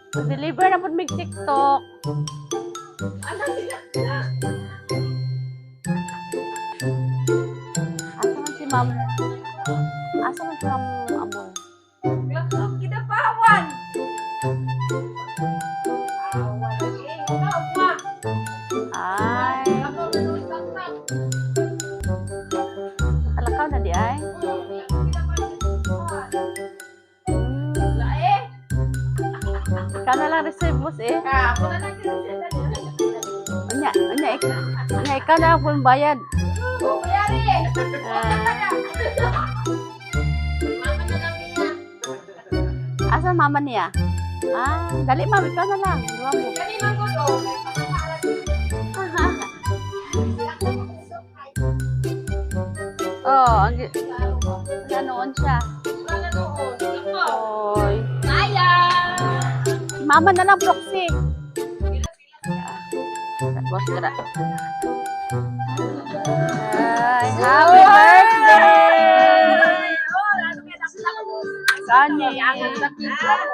Deliver na pud mig TikTok. Ano sila? Asa man si Ma'am? Asa man si Ma'am Amor? Lakop kita pawan. Awan lagi. Ikaw. Ay, Ako sak. Kalakaw na di ay. Lae. Ikaw na lang receive, boss eh. Ka, ako na lang yun. Unya, unya, unya, ikaw na akong bayad. Oh, bayari. Ah, Mama na lang niya. Asa mama niya? Ah, dali ma'am, ikaw na lang. Duwa mo. Kani man ko do. Oh, ang nanoon siya. Wala noon. Ako. Oy. Maya. Si mama na lang, Proxy. Boss, tara. Ay, happy birthday! Kani.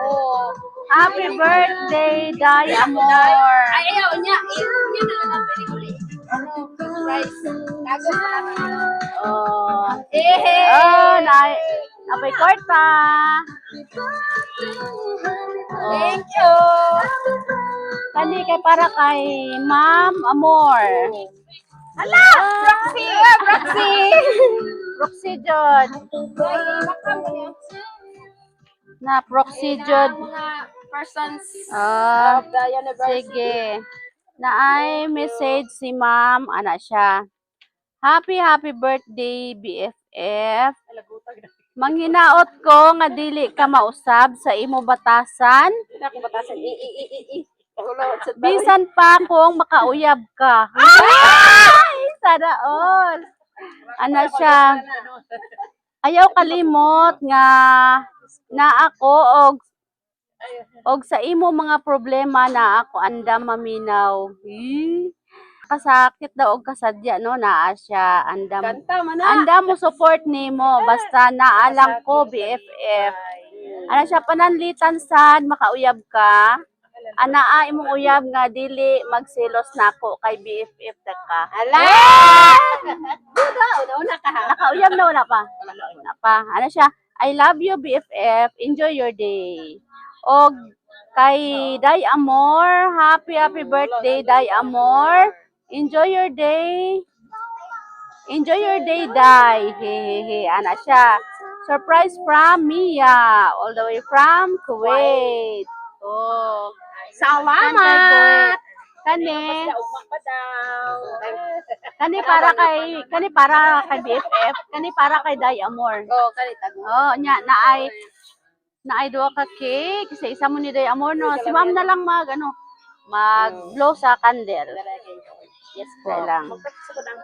Oh, happy birthday, Day Amor. Ay, ayaw niya. Niya na lang pwede uli. Ano, surprise. Tago ko lang. Oh. Eh, Oh, na napay kwarta. Oh. Thank you. Kani kay para kay Ma'am Amor. Hala! Roxy! Roxy! Proxy jud. Ay, baka mo niya. Na proxy jud. Mga persons Ah, of the universe. Sige. Na ay message si Ma'am, ana siya. Happy happy birthday, BFF. Manghinaot ko nga dili ka mausab sa imo batasan. Ako batasan. I, i, i, i, i. Bisan pa kung makauyab ka. Ay, sana all. Ana siya. Ayaw kalimot nga na ako og sa imo mga problema na ako andam maminaw. Eh, kasakit daw og kasadya no, naa siya andam. Kanta man na. Andam mo support nimo basta naa lang ko, BFF. Ana siya, pananlitan sad makauyab ka. Anaa imong uyab nga dili magselos nako kay BFF ta ka. Ala! Duda, una-una ka ha. Nakauyab na wala pa? Wala pa. Ano siya? I love you, BFF. Enjoy your day. Og kay Day Amor, happy happy birthday, Day Amor. Enjoy your day. Enjoy your day, Day. Hehehe. Ana siya. Surprise from Mia, all the way from Kuwait. Oh. Salamat! Kani, Uma pa daw. kani para kay BFF, kani para kay Day Amor. Oh, kani tago. Oh, nya naay duha ka cake sa isa mo ni Day Amor no. Si ma'am na lang mag ano, mag blow sa candle. Yes po. Dai lang. Magpapisa ko lang.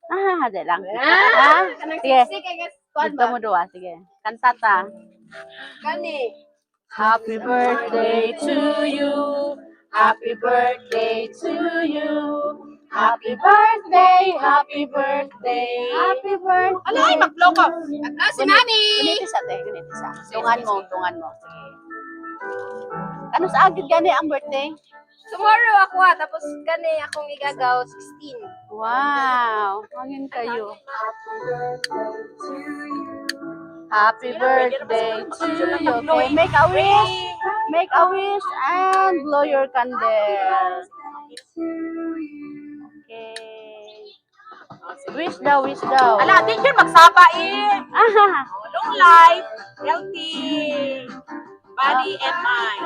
Ah, dai lang. Ah, Kanang sige. siksi kay guys. Kuan Dito ba? mo duha, sige. Kanta ta. Kani. Happy birthday to you. Happy birthday to you. Happy birthday, happy birthday. Happy birthday. Ala ay mag-blow ka. Ah, si Mami. Ganito sa te, ganito sa. Tungan mo, tungan mo. Ano sa agad gani ang birthday? Tomorrow ako ah, tapos kani akong igagaw 16. Wow, hangin kayo. Happy birthday to you. Okay, make a wish. Make a wish and blow your candle. Okay. Wish daw, wish daw. Ala, teacher, magsaba eh. Ah, Long life, healthy, body and mind.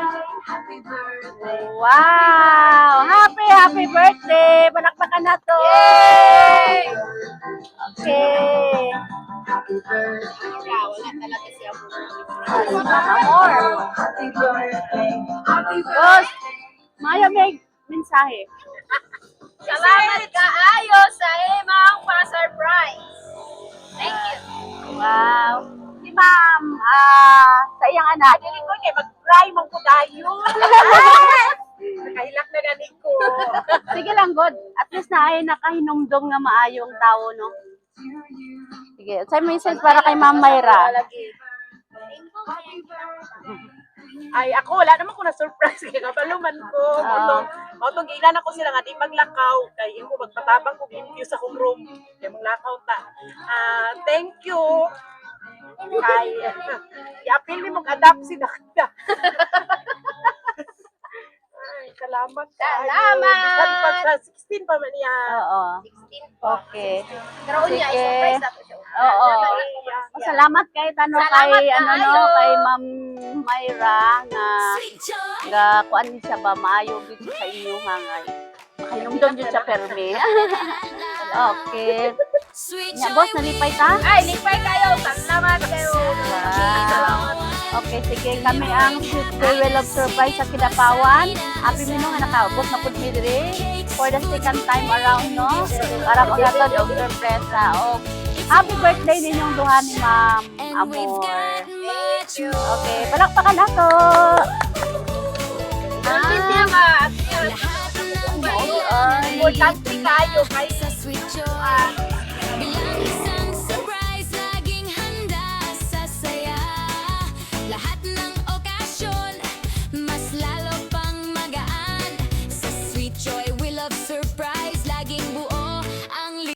Wow! Happy, happy birthday! Palakpakan na to! Yay! Okay. Wala talaga siya. Amor. Boss, Maya may mensahe. Salamat kaayo sa imong pa-surprise. Thank you. Wow. Si ma'am, ah, sa iyang anak. Dili ko kay mag-cry man ko dayon. Nakahilak na gani ko. Sige lang, God. At least na ay nakahinumdong nga maayong tao, no? Sige. Sa message para kay Ma'am Mayra. Ay, ako, wala naman ko na surprise kay kabalo man ko. Oo. Mao tong giilan ako sila nga di maglakaw kay imo magpatabang kog limpyo sa akong room. Kay maglakaw ta. Ah, thank you. Kay i-appeal ni mong adapt si Dakta. Ay, salamat kaayo. Salamat! Bisan pa sa 16 pa man niya. Oo. 16 po. Okay. Pero unya, Sige. i-surprise ako siya. Oo. Salamat kay tano Salamat kay ano no kaayo. kay Ma'am Myra nga nga kuan ni siya ba, maayo gid siya sa inyo ha, nga makahinumdom jud siya permi. Okay. Nya, boss, nalipay ta? Ay, lipay kayo. Salamat kayo. Wow. Okay, sige. Kami ang Sweet Farewell of Surprise sa Kidapawan. Happy mi no nga nakaabot na pud mi diri for the second time around, no? Para maghatod og sorpresa. Og happy birthday ninyong duha ni Ma'am Amor. Okay, palakpakan nato. Hindi ma. Ay. Importante kayo kay